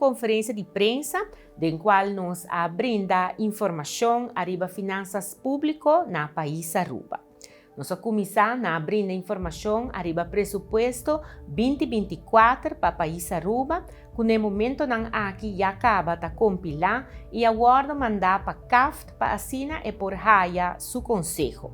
conferencia di prensa den cual nos a brinda informacion ariba finanzas publico na pais Aruba. Nos a cuminsa na brinda informacion ariba presupuesto 2024 pa pais Aruba cu na e momentonan aki ya caba ta compila y a wordo manda pa CAFT pa asina e por haya su conseho.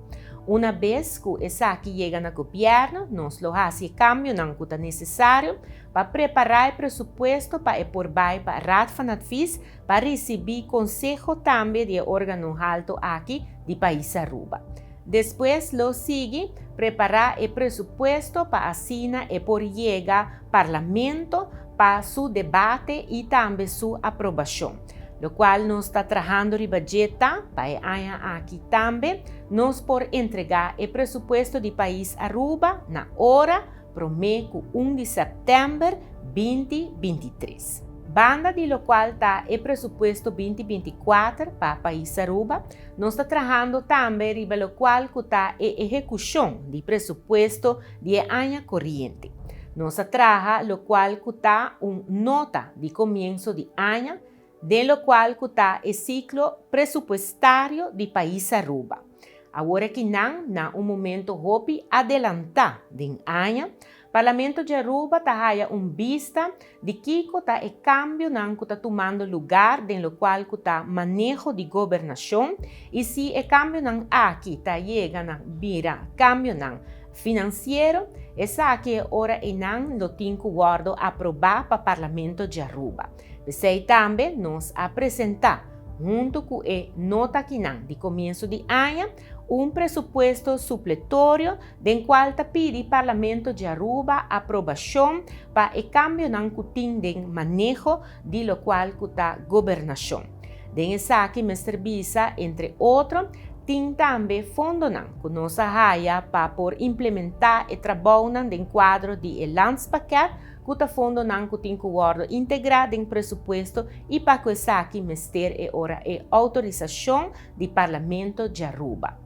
Una bes cu esaki yega na gobierno nos lo haci e cambionan cu ta necesario pa prepara e presupuesto pa e por bay pa Raad van Advies pa ricibi conseho tambe di e organo halto aki di pais Aruba. Despues lo sigui prepara e presupuesto pa asina e por yega Parlamento pa su debate y tambe su aprobacion. Locual nos ta trahando riba dje ta pa e aña aki tambe nos por entrega e presupuesto di pais Aruba na ora prome cu un di september 2023. Banda di locual ta e presupuesto 2024 pa pais Aruba, nos ta trahando tambe riba locual cu ta e ehecucion di presupuesto di e aña coriente. Nos a traha locual cu ta un nota di comienso di aña den locual cu ta e ciclo presupuestario di pais Aruba. Awor akinan na un momento hopi adelanta den aña, Parlamento di Aruba ta haya un bista di kico ta e cambionan cu ta tumando lugar den locual cu ta maneho di gobernacion y si e cambionan aki ta yega na bira cambionan financiero, esaki e ora eynan lo tin cu wordo aproba pa Parlamento di Aruba. P'esey tambe nos a presenta, hunto cu e nota akinan di comienso di aña, un presupuesto supletorio den cual ta pidi Parlamento di Aruba aprobacion pa e cambionan cu tin den maneho di locual cu ta gobernacion. Den esaki mester bisa, entre otro, tin tambe fondonan cu nos a haya pa por implementa e trabounan den cuadro di e Landspakket cu ta fondonan cu tin cu wordo integra den presupuesto y pa cu esaki mester e ora e autorisacion di Parlamento di Aruba.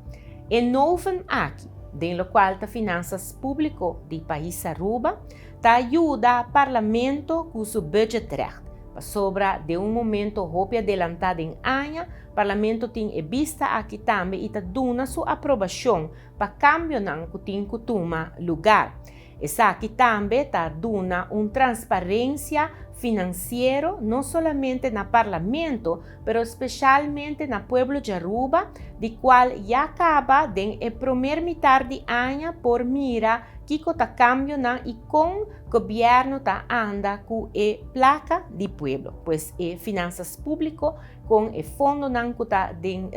E noven aki, den locual ta finanzas publico di pais Aruba, ta yuda Parlamento cu su budgetrecht, pasobra den un momento hopi adelanta den aña, Parlamento tin e bista aki tambe y ta duna su aprobacion pa cambionan cu tin cu tuma lugar. Esaki tambe ta duna un transparencia financiero no solamente na Parlamento, pero specialmente na pueblo di Aruba, di cual ya caba den e promer mitar di aña por mira kico ta cambionan y con Gobierno ta anda cu e placa di pueblo, pues e finanzas publico con e fondonan cu ta den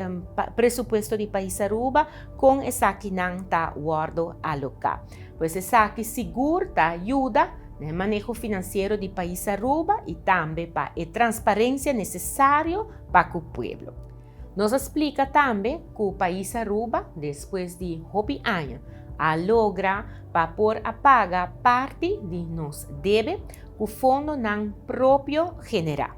presupuesto di pais Aruba, con esakinan ta wordo aloca. Pues esaki sigur ta yuda na e maneho financiero di pais Aruba y tambe pa e transparencia necesario pa cu pueblo. Nos a splica tambe cu pais Aruba despues di hopi aña a logra pa por a paga parti di nos debe cu fondonan propio genera.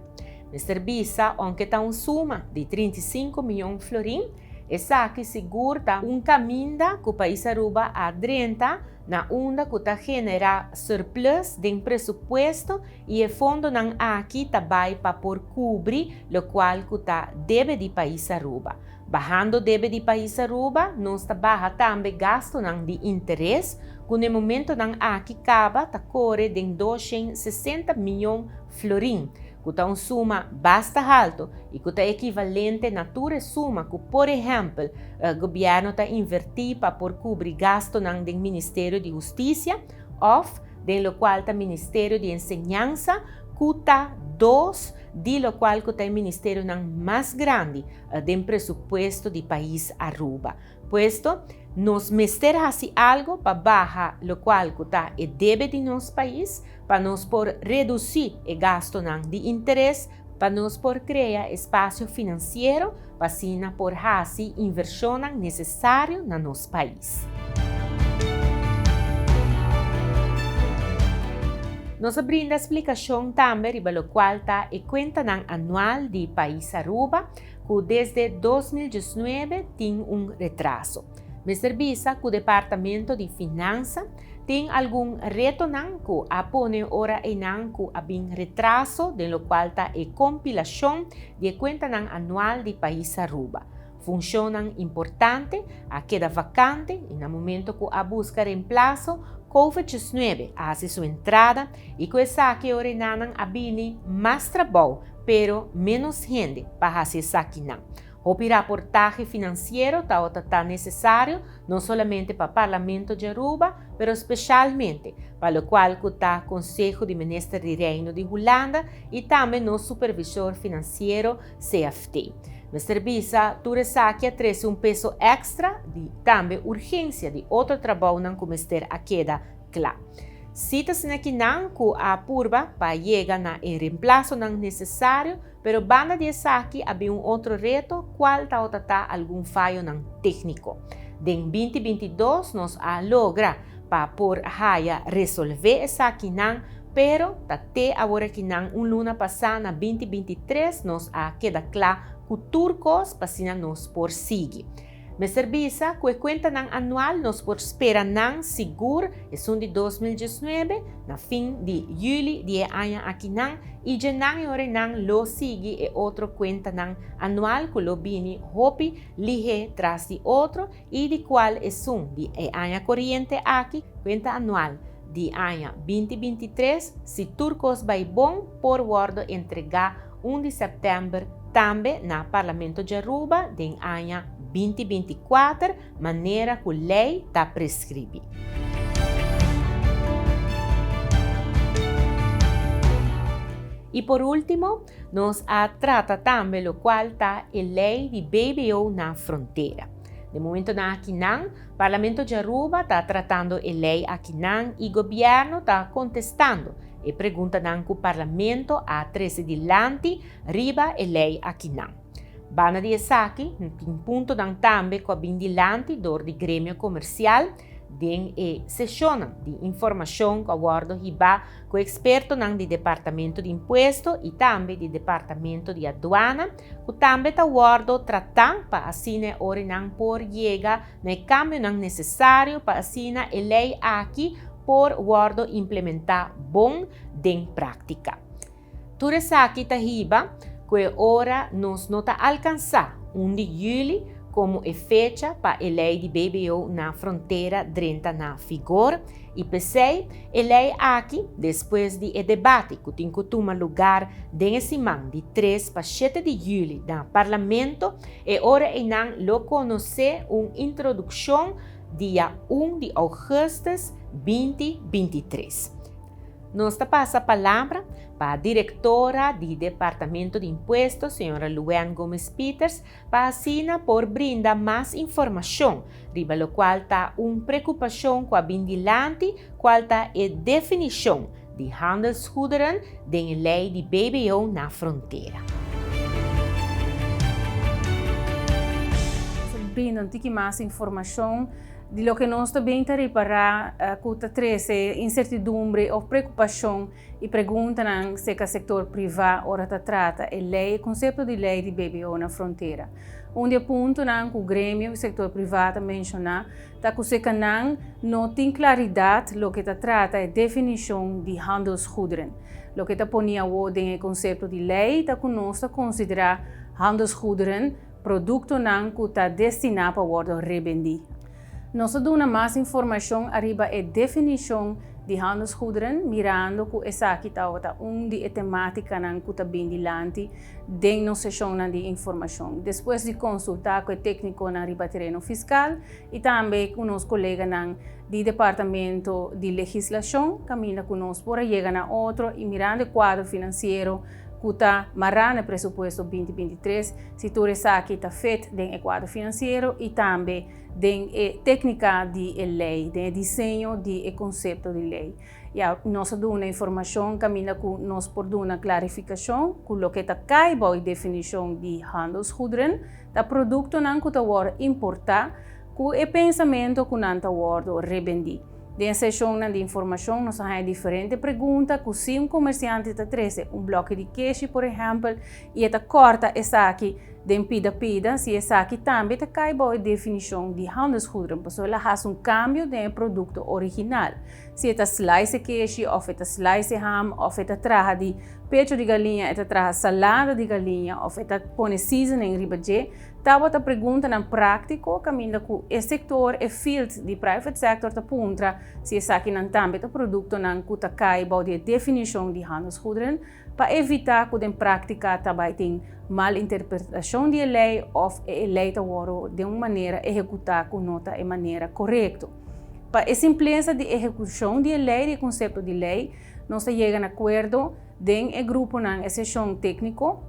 Mester bisa aunke ta un suma di 35 miyon florin, esaki sigur ta un caminda cu pais Aruba a drenta na unda cu ta genera surplus den presupuesto y e fondonan aki ta bay pa por cubri locual cu ta debe di pais Aruba. Bahando debe di pais Aruba, nos ta baha tambe gastonan di interes cu na e momentonan aki caba ta core den 260 miyon florin, cu ta un suma basta halto y cu ta ekivalente na tur e suma cu por ehempel gobierno ta inverti pa por cubri gastonan den Ministerio di Husticia of den locual ta Ministerio di Enseñansa cu ta dos di locual cu ta e ministerionan mas grandi den presupuesto di pais Aruba. Puesto, nos mester haci algo pa baha locual cu ta e debe di nos pais, pa nos por reduci e gastonan di interes, pa nos por crea espacio financiero pa asina por haci inversionnan necesario na nos pais. Nos a brinda splicacion tambe riba locual ta e cuentanan anual di pais Aruba, cu desde 2019 tin un retraso. Mester bisa ku Departamento di Finansa tin algun retonan ku a pone ora einan ku a bin retraso den lokual ta e kompilashon di e kuentanan anual di pais Aruba. Funshonnan importante a keda vakante i na momento ku a buska remplaso, Covid 19 a hasi su entrada i ku esaki e orenanan a bini mas trabou pero ménos hende pa hasi esakinan. Hopi raportahe finansiero tabata ta nesesario no solamente pa Parlamento di Aruba, pero speshalmente pa lokual ku ta Konseho di Minister di Reino di Hulanda i tambe nos supervisor finansiero CFT. Mester bisa tur esaki a trese un peso èkstra di tambe urgensia di otro trabounan ku mester a keda kla. Si ta asina kinan ku a purba pa yega na e remplasonan nesesario, Pero banda di esaki a bin un otro reto cual tabata ta algun fayonan tecnico. Den 2022 nos a logra pa por haya resolve esakinan, pero ta te aworakinan un luna pasa na 2023 nos a keda cla cu tur cos pa asina nos por sigui. Mester bisa ku e kuentanan anual nos por spera nan sigur esun di 2019 na fin di yüli di e aña akinan i dje nan e ora nan lo sigui e otro kuentanan anual ku lo bini hopi lihé tras di otro i di kual esun di e aña koriente aki, kuenta anual di aña 2023, si tur kos bai bon por wòrdu entregá 1 di sèptèmber tambe na Parlamento di Aruba den aña 2024 manera ku lei ta preskribí. I por último, nos a trata tambe lokual ta e lei di BBO na frontera. Den momentonan akinan, Parlamento di Aruba ta tratando e lei akinan i gobièrnu ta kontestando e preguntanan ku Parlamento a trese dilanti riba e lei akinan. Banda di esaki, tin puntonan tambe ku a bin dilanti dor di gremio komersial den e seshonnan di informashon ku a wòrdu hibá ku ekspertonan di Departamento di Impuesto i tambe di Departamento di Aduana ku tambe ta wòrdu tratá pa asina e orinan por yega na e kambionan nesesario pa asina e lei aki por wòrdu implementá bon den práktika. Tur esaki ta hiba ku e ora nos no ta alkansá 1 di yüli komo e fecha pa e lei di BBO na frontera drenta na vigor i p'esei e lei aki despues di e debate ku tin ku tuma lugar den e siman di 3 pa 7 di yüli na Parlamento e ora einan lo konosé un introdukshon dia 1 di ougùstùs 2023. Nos ta pasa palabra pa direktora di Departamento di Impuesto, señora Luann Gomez Pieters, pa asina por brinda mas informashon riba lokual ta un prekupashon ku a bin dilanti, kual ta e definishon di handelsgoederen den e lei di BBO na frontera. Brinda un tiki mas informashon di loke nos ta bin ta ripará ku ta trese insertidumbre òf preokupashon i preguntanan serka sektor privá ora ta trata e lei, e konsepto di lei di BBO na frontera. Un di e puntonan ku gremio i sektor privá ta menshoná ta ku serka nan no tin klaridat loke ta trata e definishon di handelsgoederen. Loke ta poni awor den e konsepto di lei ta ku nos ta konsiderá handelsgoederen produktonan ku ta destiná pa wòrdu rebendí. Nos a duna mas informashon ariba e definishon di handelsgoederen mirando ku esaki tabata un di e temátikanan ku ta bin dilanti den nos seshonnan di informashon. Despues di konsultá ku e téknikonan riba tereno fiskal i tambe ku nos koleganan di Departamento di Legislashon kaminda ku nos por a yega na otro i mirando e kuadro finansiero ku ta mará na e presupuesto 2023, si tur esaki ta fit den e kuadro finansiero i tambe den e téknika di e lei, den e diseño di e konsepto di lei. Ya, nos a duna informashon kaminda ku nos por duna klarifikashon ku loke ta kai bou e definishon di handelsgoederen ta produktonan ku ta wòrdu importá ku e pensamentu ku nan ta wòrdu rebendí. Den e seshonnan di informashon nos a haña diferente pregunta ku si un komersiante ta trese un blòki di keshi por ehèmpel i e ta kòrta esaki. Den pida pida, si esaki tambe ta kai bou e definishon di handelsgoederen, pasobra el a hasi un kambio den e produkto original. Si e ta slice e keshi òf e ta slice e ham òf e ta traha di pecho di galiña, e ta traha salada di galiña òf e ta pone seasoning riba dje, tabata preguntanan práktiko kaminda ku e sektor, e field di private sector ta puntra si esakinan tambe ta produktonan ku ta kai bou di e definishon di handelsgoederen. Pa evitá ku den práktika ta bai tin mal interpretashon di e lei òf e lei ta wòrdu den un manera ehekutá ku no ta e manera korekto. Pa e simplesa di ehekushon di e lei di e konsepto di lei, nos ta yega na akuerdo den e gruponan e seshon tékniko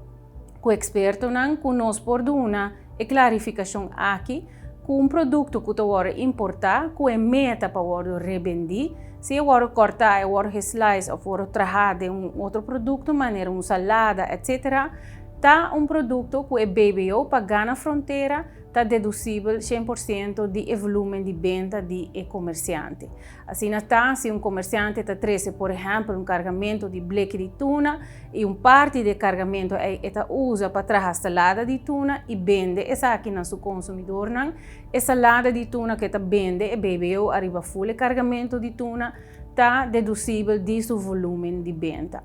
ku ekspertonan ku nos por duna e klarifikashon aki ku un produkto ku ta wòrdu importá ku e meta pa wòrdu rebendí, si e wòrdu kòrtá, e wòrdu geslice òf wòrdu trahá den un otro produkto manera un salada etc. Ta un produkto ku e BBO pagá na frontera ta dedusibel 100% di e volumen di benta di e komersiante. Asina ta, si un komersiante ta trese por ehèmpel un kargamentu di bleki di tuna i un parti di e kargamentu ei e ta usa pa traha salada di tuna i bende esaki na su konsumidornan, e salada di tuna ku e ta bende e BBO ariba ful e kargamentu di tuna ta dedusibel di su volumen di benta.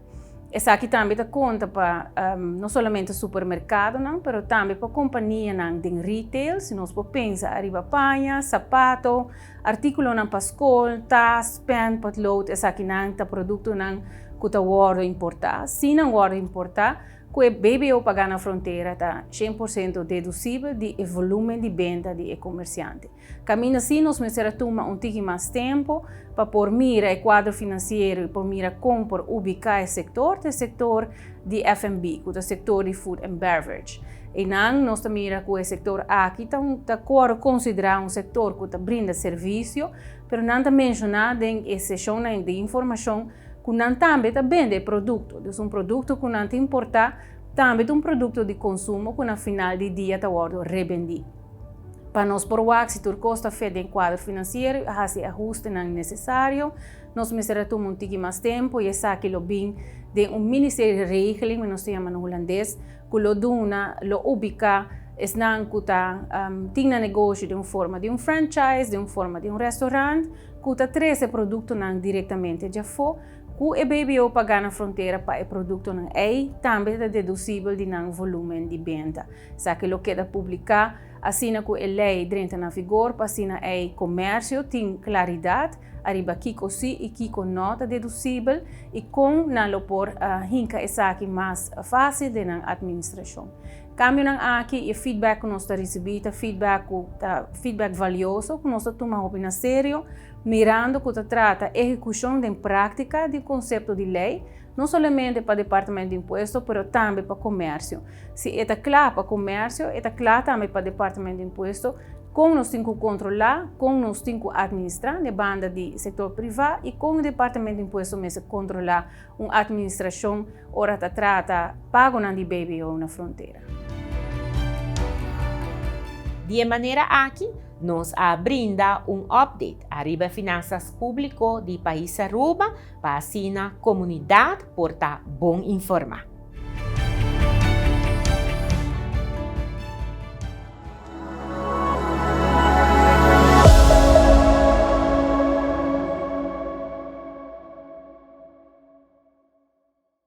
Esaki tambe ta konta pa no solamente supermerkadonan, pero tambe pa kompanianan den retail, si nos por pensa ariba paña, sapato, Artíkulonan pa skol, tas, pèn, potlood, esakinan ta produktonan ku ta wòrdu importá. Si nan wòrdu importá, ku e BBO pagá na frontera ta 100% dedusibel di e volúmen di benta di e komersiante. Kaminda si nos mester a tuma un tiki mas tempu pa por mira e kuadro finansiero i por mira kon por ubiká e sektor, ta e sektor di F&B, ku ta sektor di food and beverage. Einan nos ta mira ku e sektor aki ta un ta kor konsiderá un sektor ku ta brinda servisio, pero nan ta menshoná den e seshonnan di informashon ku nan tambe ta bende e produkto. Dus un produkto ku nan ta importá tambe ta un produkto di konsumo ku na final di dia ta wòrdu rebendí. Pa nos por wak si tur kos ta fit den kuadro finansiero i hasi e ahustenan nesesario, nos mester a tuma un tiki mas tempu i esaki lo bin den un ministerieregeling, nos ta yama na hulandes, ku lo duna, lo ubiká esnan ku ta tin nan negoshi den un forma di un franchise, den un forma di un restaurant, ku ta trese produktonan direktamente djafó, ku e BBO pagá na frontera pa e produktonan ei tambe ta dedusibel di nan volúmen di benta. Esaki lo keda publiká asina ku e lei drenta na vigor pa asina ei komersio tin klaridat ariba kiko si i kiko no ta dedusibel i kon nan lo por hinka esaki mas fásil den nan atministrashon. Kambionan aki i e feedback ku nos ta risibí ta feedback ku ta feedback valioso ku nos ta tuma hopi na serio mirando ku ta trata ehekushon den práktika di konsepto di lei no solamente pa Departamento di Impuesto pero tambe pa komersio. Si e ta kla pa komersio, e ta kla tambe pa Departamento di Impuesto kon nos tin ku kontrolá, kon nos tin ku atministrá n'e banda di sektor privá i kon Departamento di Impuesto mester kontrolá un atministrashon ora ta trata pagonan di BBO na frontera. Di e manera aki nos a brinda un update ariba e finansas públiko di pais Aruba pa asina komunidat por ta bon informá.